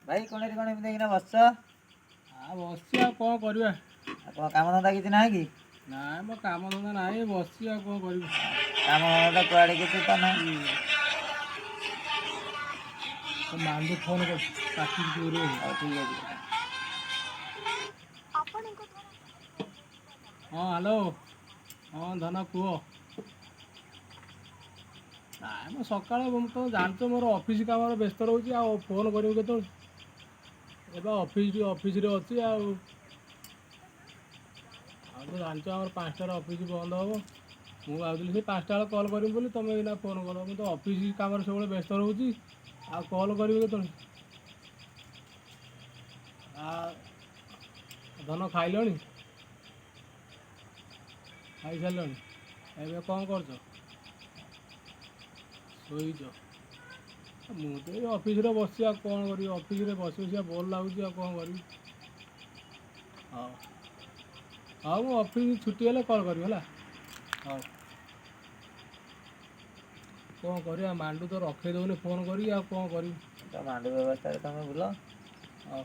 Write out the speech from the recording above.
ଭାଇ, କଣ ଏଠି କଣ ଏମିତି ହେଇକିନା ବସିଛ? ଆଉ ବସିଛି, ଆଉ କ'ଣ କରିବା? ଆଉ କ'ଣ କାମ ଧନ୍ଦା କିଛି ନାହିଁ କି? ନାଇଁ, ମୋ କାମ ଧନ୍ଦା ନାହିଁ, ବସିଛି, ଆଉ କ'ଣ କରିବି? କାମ ଧନ୍ଦା କୁଆଡ଼େ କିଛି ତ ନାହିଁ। ତ ମାଣ୍ଡୁ ଫୋନ୍ କରୁଛି, କାଟିକି ଦୂର। ହଉ, ଠିକ୍ ଅଛି। ହଁ, ହ୍ୟାଲୋ। ହଁ ଧନ, କୁହ। ନାଇଁ, ମୁଁ ସକାଳେ, ମୁଁ ତ ଜାଣିଛ ମୋର ଅଫିସ୍ କାମରେ ବ୍ୟସ୍ତ ରହୁଛି, ଆଉ ଫୋନ୍ କରିବି କେତେବେଳେ? ଏବେ ଅଫିସରେ ଅଛି। ଆଉ ଆଉ ତ ଜାଣିଛ ଆମର 5ଟାରେ ଅଫିସ୍ ବନ୍ଦ ହେବ। ମୁଁ ଭାବୁଥିଲି ସେ 5ଟା ବେଳେ କଲ୍ କରିବି ବୋଲି, ତୁମେ ଏଇନା ଫୋନ୍ କଲ। ମୁଁ ତ ଅଫିସ୍ କାମରେ ସବୁବେଳେ ବ୍ୟସ୍ତ ରହୁଛି, ଆଉ କଲ୍ କରିବି କେତେବେଳେ? ଆଉ ଧନ, ଖାଇଲଣି? ଖାଇସାରିଲଣି? ଏବେ କ'ଣ କରୁଛ? ଶୋଇଛ? ମୁଁ ତ ଏଇ ଅଫିସରେ ବସିଛି, ଆଉ କ'ଣ କରିବି? ଅଫିସରେ ବସି ବସିକା ବୋର୍ ଲାଗୁଛି, ଆଉ କ'ଣ କରିବି? ହଉ ହଉ, ମୁଁ ଅଫିସ ଛୁଟି ହେଲେ କଲ୍ କରିବି, ହେଲା। ହଉ, କ'ଣ କରିବା? ମାଣ୍ଡୁ ତ ରଖେଇ ଦେଉନି ଫୋନ୍ କରିକି, ଆଉ କ'ଣ କରିବି? ତ ମାଣ୍ଡୁ ବ୍ୟବସ୍ଥାରେ ତମେ ବୁଲ। ହଉ।